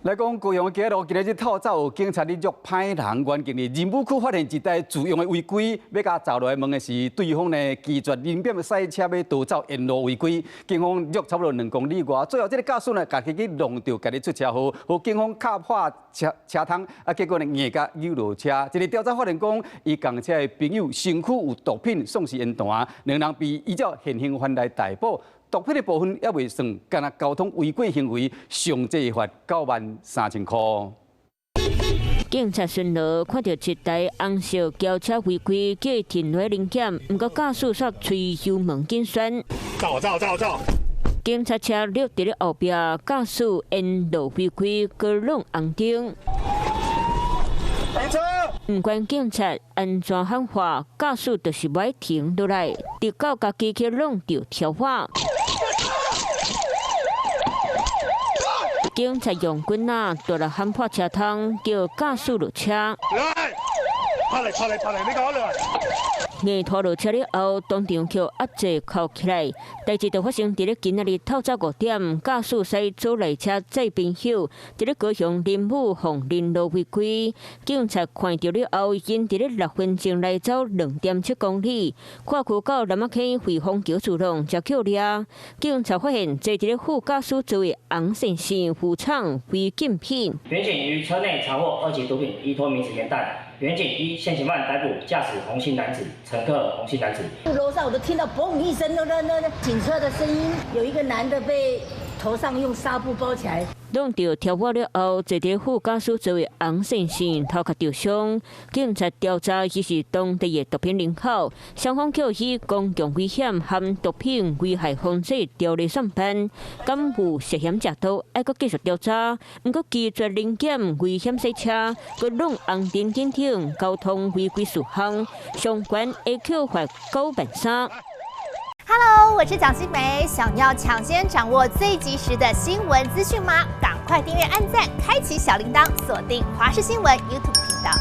來講高雄的街路，今日透早有警察咧捉歹人，員警佇仁武區發現一台自用的違規，欲共查落來問的時，對方呢拒絕臨變駛車欲逃走沿路違規，警方捉差不多2公里外，最後這个駕駛呢家己去弄著家己出車禍，予警方敲破車車窗，啊結果呢硬共扭落車。這个調查發現講，伊仝車的朋友身軀有毒品，算是緣單，兩人被依照現行犯來逮捕。毒品的部分猶未算，干焦交通違規行為，上濟罰93,000箍。警察巡邏看著一台紅色轎車違規，叫伊停落臨檢，毋過駕駛煞催油門緊旋。走走走走！警察車掠佇咧後壁，駕駛沿路違規，閣挵紅燈。停車！毋管警察按怎喊話，駕駛就是無愛停落來，直到家己去挵著柱仔。警察用棍仔大力喊破車窗，叫駕駛落車。來，拍嚟拍嚟拍嚟，你搞落來。硬拖落車了後，當場予壓制銬起來。代誌就發生佇咧今仔日透早5點，駕駛駛左內車載朋友，佇咧高雄仁武鳳林路違規，警察看著了後，𪜶佇咧6分鐘內走2.7公里，跨區到南仔坑惠豐橋自動才予掠。警察發現坐佇咧副駕駛座的洪先生負藏違禁品。員警於車內查獲二級毒品依托咪酯煙彈。員警依現行犯逮捕駕駛洪姓男子、乘客洪姓男子。樓上我都聽到嘣一聲，那那那警車的聲音，有一個男的被頭上用紗布包起來。挵著柱仔了後，坐佇副駕駛座的洪先生頭殼著傷，警察調查伊是當地的毒品人口，雙方予以公共危險和毒品危害防制條例送辦，敢有涉嫌食毒，愛閣繼續調查。毋過拒絕臨檢危險駛車，閣挵紅燈等等交通違規事項，相關會予罰93,000。 Hello，我是蔣新梅，想要搶先掌握最及時的新聞資訊嗎？趕快訂閱、按讚、開啟小鈴鐺，鎖定華視新聞 YouTube 頻道。